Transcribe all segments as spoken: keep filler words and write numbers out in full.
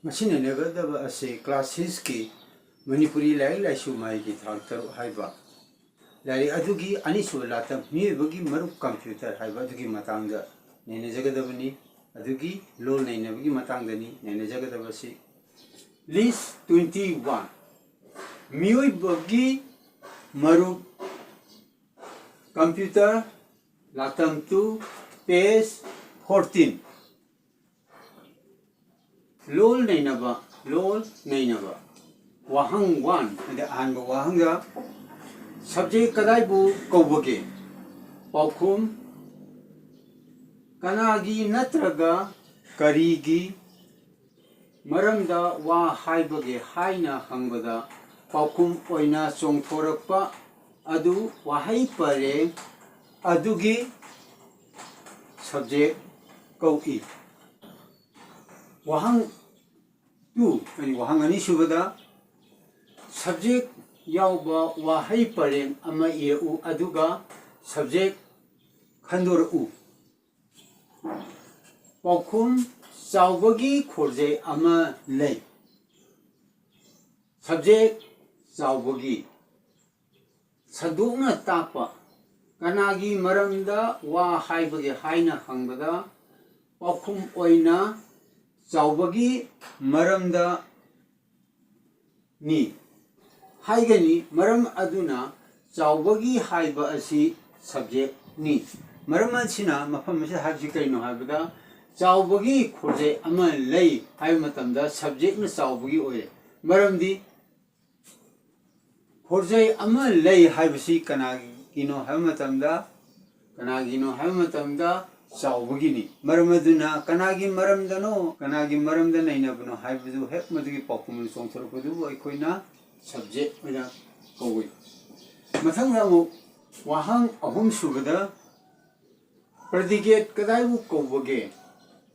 ꯉꯁꯤ ꯅꯩꯅꯒꯗꯕ ꯑꯁꯤ ꯀ꯭ꯂꯥꯁ ꯁꯤꯛꯁꯀꯤ ꯃꯅꯤꯄꯨꯔꯤ ꯂꯥꯏꯔꯤꯛ ꯂꯥꯏꯁꯨ ꯃꯍꯩꯒꯤ ꯊꯥꯛ ꯇꯔꯨꯛ ꯍꯥꯏꯕ ꯂꯥꯏꯔꯤꯛ ꯑꯗꯨꯒꯤ ꯑꯅꯤꯁꯨꯕ ꯂꯥꯇꯝ, ꯃꯤꯑꯣꯏꯕꯒꯤ ꯃꯔꯨꯞ ꯀꯝꯄ꯭ꯌꯨꯇꯔ ꯍꯥꯏꯕ ꯑꯗꯨꯒꯤ ꯃꯇꯥꯡꯗ ꯅꯩꯅꯖꯒꯗꯕꯅꯤ꯫ ꯑꯗꯨꯒꯤ ꯂꯣꯜ ꯅꯩꯅꯕꯒꯤ ꯃꯇꯥꯡꯗꯅꯤ ꯅꯩꯅꯖꯒꯗꯕꯁꯤ꯫ List twenty one, ꯃꯤꯑꯣꯏꯕꯒꯤ ꯃꯔꯨꯞ ꯀꯝꯄ꯭ꯌꯨꯇꯔ, ꯂꯥꯇꯝ two, page fourteen꯫ ꯂꯣꯜ ꯅꯩꯅꯕ, ꯂꯣꯜ ꯅꯩꯅꯕ꯫ ꯋꯥꯍꯪ one, ꯑꯗ ꯑꯍꯥꯟꯕ ꯋꯥꯍꯪꯗ, subject ꯀꯗꯥꯏꯕꯨ ꯀꯧꯕꯒꯦ? ꯄꯥꯎꯈꯨꯝ: ꯀꯅꯥꯒꯤ ꯅꯠꯇ꯭ꯔꯒ ꯀꯔꯤꯒꯤ ꯃꯔꯝꯗ ꯋꯥ ꯍꯥꯏꯕꯒꯦ ꯍꯥꯏꯅ ꯍꯪꯕꯗ ꯄꯥꯎꯈꯨꯝ ꯑꯣꯏꯅ ꯆꯣꯡꯊꯣꯔꯛꯄ ꯑꯗꯨ ꯋꯥꯍꯩ ꯄꯔꯦꯡ ꯑꯗꯨꯒꯤ subject ꯀꯧꯏ꯫ ꯋꯥꯍꯪ two, ꯀꯔꯤ, ꯋꯥꯍꯪ ꯑꯅꯤꯁꯨꯕꯗ, subject ꯌꯥꯎꯕ ꯋꯥꯍꯩ ꯄꯔꯦꯡ ꯑꯃ ꯏꯔꯛꯎ, ꯑꯗꯨꯒ subject ꯈꯟꯗꯣꯔꯛꯎ꯫ ꯄꯥꯎꯈꯨꯝ: ꯆꯥꯎꯕꯒꯤ ꯈꯣꯔꯖꯩ ꯑꯃ ꯂꯩ꯫ Subject: ꯆꯥꯎꯕꯒꯤ꯫ ꯁꯟꯗꯣꯛꯅ ꯇꯥꯛꯄ: ꯀꯅꯥꯒꯤ ꯃꯔꯝꯗ ꯋꯥ ꯍꯥꯏꯕꯒꯦ ꯍꯥꯏꯅ ꯍꯪꯕꯗ ꯄꯥꯎꯈꯨꯝ ꯑꯣꯏꯅ ꯆꯥꯎꯕꯒꯤ ꯃꯔꯝꯗ ꯅꯤ ꯍꯥꯏꯒꯅꯤ꯫ ꯃꯔꯝ ꯑꯗꯨꯅ ꯆꯥꯎꯕꯒꯤ ꯍꯥꯏꯕ ꯑꯁꯤ subject ꯅꯤ꯫ ꯃꯔꯝ ꯑꯁꯤꯅ ꯃꯐꯝ ꯑꯁꯤꯗ ꯍꯥꯏꯕꯁꯤ ꯀꯔꯤꯅꯣ ꯍꯥꯏꯕꯗ, ꯆꯥꯎꯕꯒꯤ ꯈꯣꯔꯖꯩ ꯑꯃ ꯂꯩ ꯍꯥꯏꯕ ꯃꯇꯝꯗ subject ꯅ ꯆꯥꯎꯕꯒꯤ ꯑꯣꯏꯔꯦ꯫ ꯃꯔꯝꯗꯤ ꯈꯣꯔꯖꯩ ꯑꯃ ꯂꯩ ꯍꯥꯏꯕꯁꯤ ꯀꯅꯥꯒꯤꯅꯣ ꯍꯥꯏꯕ ꯃꯇꯝꯗ, ꯀꯅꯥꯒꯤꯅꯣ ꯍꯥꯏꯕ ꯃꯇꯝꯗ ꯆꯥꯎꯕꯒꯤꯅꯤ꯫ ꯃꯔꯝ ꯑꯗꯨꯅ ꯀꯅꯥꯒꯤ ꯃꯔꯝꯗꯅꯣ, ꯀꯅꯥꯒꯤ ꯃꯔꯝꯗ ꯅꯩꯅꯕꯅꯣ ꯍꯥꯏꯕꯗꯨ ꯍꯦꯛ ꯃꯗꯨꯒꯤ ꯄꯥꯎꯈꯨꯝ ꯑꯣꯏꯅ ꯆꯣꯡꯊꯣꯔꯛꯄꯗꯨꯕꯨ ꯑꯩꯈꯣꯏꯅ subject ꯑꯣꯏꯅ ꯀꯧꯏ꯫ ꯃꯊꯪꯗ ꯑꯃꯨꯛ ꯋꯥꯍꯪ ꯑꯍꯨꯝꯁꯨꯕꯗ, predicate ꯀꯗꯥꯏꯕꯨ ꯀꯧꯕꯒꯦ?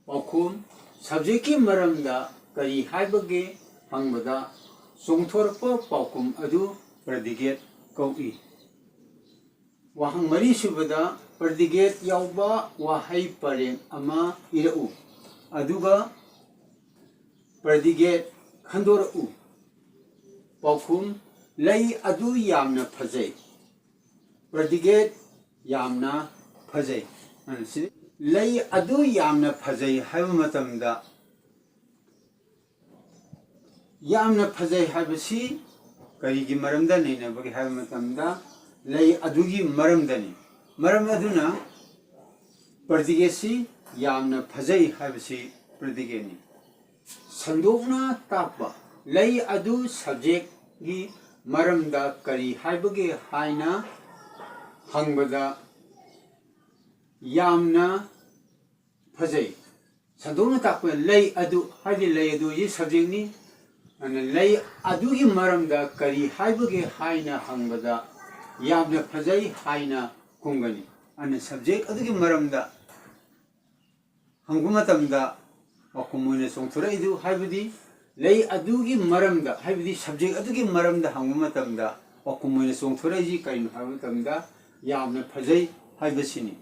ꯄꯥꯎꯈꯨꯝ: subject ꯀꯤ ꯃꯔꯝꯗ ꯀꯔꯤ ꯍꯥꯏꯕꯒꯦ ꯍꯪꯕꯗ ꯆꯣꯡꯊꯣꯔꯛꯄ ꯄꯥꯎꯈꯨꯝ ꯑꯗꯨ predicate ꯀꯧꯏ꯫ ꯋꯥꯍꯪ ꯃꯔꯤꯁꯨꯕꯗ, predicate ꯌꯥꯎꯕ ꯋꯥꯍꯩ ꯄꯔꯦꯡ ꯑꯃ ꯏꯔꯛꯎ꯫ ꯑꯗꯨꯒ Predicate ꯈꯟꯗꯣꯔꯛꯎ꯫ ꯄꯥꯎꯈꯨꯝ: ꯂꯩ ꯑꯗꯨ ꯌꯥꯝꯅ ꯐꯖꯩ꯫ Predicate: ꯌꯥꯝꯅ ꯐꯖꯩ꯫ ꯑ, ꯁꯤ ꯂꯩ ꯑꯗꯨ ꯌꯥꯝꯅ ꯐꯖꯩ ꯍꯥꯏꯕ ꯃꯇꯝꯗ, ꯌꯥꯝꯅ ꯐꯖꯩ ꯍꯥꯏꯕꯁꯤ ꯀꯔꯤꯒꯤ ꯃꯔꯝꯗ ꯅꯩꯅꯕꯒꯦ ꯍꯥꯏꯕ ꯃꯇꯝꯗ, ꯂꯩ ꯑꯗꯨꯒꯤ ꯃꯔꯝꯗꯅꯤ꯫ ꯃꯔꯝ ꯑꯗꯨꯅ predicateꯁꯤ ꯌꯥꯝꯅ ꯐꯖꯩ ꯍꯥꯏꯕꯁꯤ predicateꯅꯤ꯫ ꯁꯟꯗꯣꯛꯅ ꯇꯥꯛꯄ: ꯂꯩ ꯑꯗꯨ subjectꯀꯤ ꯃꯔꯝꯗ ꯀꯔꯤ ꯍꯥꯏꯕꯒꯦ ꯍꯥꯏꯅ ꯍꯪꯕꯗ, ꯌꯥꯝꯅ ꯐꯖꯩ꯫ ꯁꯟꯗꯣꯛꯅ ꯇꯥꯛꯄ: ꯂꯩ ꯑꯗꯨ, ꯍꯥꯏꯗꯤ ꯂꯩ ꯑꯗꯨ ꯍꯧꯖꯤꯛ subjectꯅꯤ꯫ ꯑꯗꯨꯅ ꯂꯩ ꯑꯗꯨꯒꯤ ꯃꯔꯝꯗ ꯀꯔꯤ ꯍꯥꯏꯕꯒꯦ ꯍꯥꯏꯅ ꯍꯪꯕꯗ, ꯌꯥꯝꯅ ꯐꯖꯩ ꯍꯥꯏꯅ ꯈꯨꯝꯒꯅꯤ꯫ ꯑꯗꯨꯅ subject ꯑꯗꯨꯒꯤ ꯃꯔꯝꯗ ꯍꯪꯕ ꯃꯇꯝꯗ ꯄꯥꯎꯈꯨꯝ ꯑꯣꯏꯅ ꯆꯣꯡꯊꯣꯔꯛꯏꯗꯨ, ꯍꯥꯏꯕꯗꯤ ꯂꯩ ꯑꯗꯨꯒꯤ ꯃꯔꯝꯗ, ꯍꯥꯏꯕꯗꯤ subject ꯑꯗꯨꯒꯤ ꯃꯔꯝꯗ ꯍꯪꯕ ꯃꯇꯝꯗ ꯄꯥꯎꯈꯨꯝ ꯑꯣꯏꯅ ꯆꯣꯡꯊꯣꯔꯛꯏꯁꯤ ꯀꯔꯤꯅꯣ ꯍꯥꯏꯕ ꯃꯇꯝꯗ, ꯌꯥꯝꯅ ꯐꯖꯩ ꯍꯥꯏꯕꯁꯤꯅꯤ꯫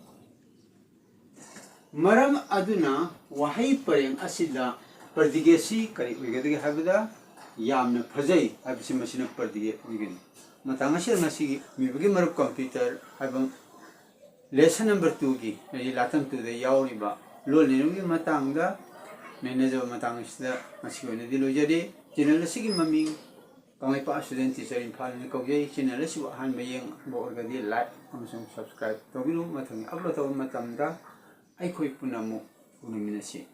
ꯃꯔꯝ ꯑꯗꯨꯅ ꯋꯥꯍꯩ ꯄꯔꯦꯡ ꯑꯁꯤꯗ predicateꯁꯤ ꯀꯔꯤ ꯑꯣꯏꯒꯗꯒꯦ ꯍꯥꯏꯕꯗ, ꯌꯥꯝꯅ ꯐꯖꯩ ꯍꯥꯏꯕꯁꯤ ꯃꯁꯤꯅ predicate ꯑꯣꯏꯒꯅꯤ꯫ ꯃꯇꯥꯡ ꯑꯁꯤꯗ ꯉꯁꯤꯒꯤ ꯃꯤꯑꯣꯏꯕꯒꯤ ꯃꯔꯨꯞ computer ꯍꯥꯏꯕ lesson number twoꯒꯤ, ꯍꯥꯏꯗꯤ ꯂꯥꯇꯝ twoꯗ ꯌꯥꯎꯔꯤꯕ ꯂꯣꯟ ꯅꯩꯅꯕꯒꯤ ꯃꯇꯥꯡꯗ ꯅꯩꯅꯖꯕ ꯃꯇꯥꯡ ꯑꯁꯤꯗ ꯉꯁꯤꯒꯤ ꯑꯣꯏꯅꯗꯤ ꯂꯣꯏꯖꯔꯦ꯫ Channel ꯑꯁꯤꯒꯤ ꯃꯃꯤꯡ ꯀꯪꯂꯩꯄꯥꯛ Student Teacher ꯏꯝꯐꯥꯜ ꯍꯥꯏꯅ ꯀꯧꯖꯩ꯫ Channel ꯑꯁꯤꯕꯨ ꯑꯍꯥꯟꯕ ꯌꯦꯡꯕ ꯑꯣꯏꯔꯒꯗꯤ like ꯑꯃꯁꯨꯡ subscribe ꯇꯧꯕꯤꯔꯨ꯫ ꯃꯊꯪꯒꯤ upload ꯇꯧꯕ ꯃꯇꯝꯗ ꯑꯩꯈꯣꯏ ꯄꯨꯟꯅ ꯑꯃꯨꯛ ꯎꯅꯃꯤꯟꯅꯁꯤ꯫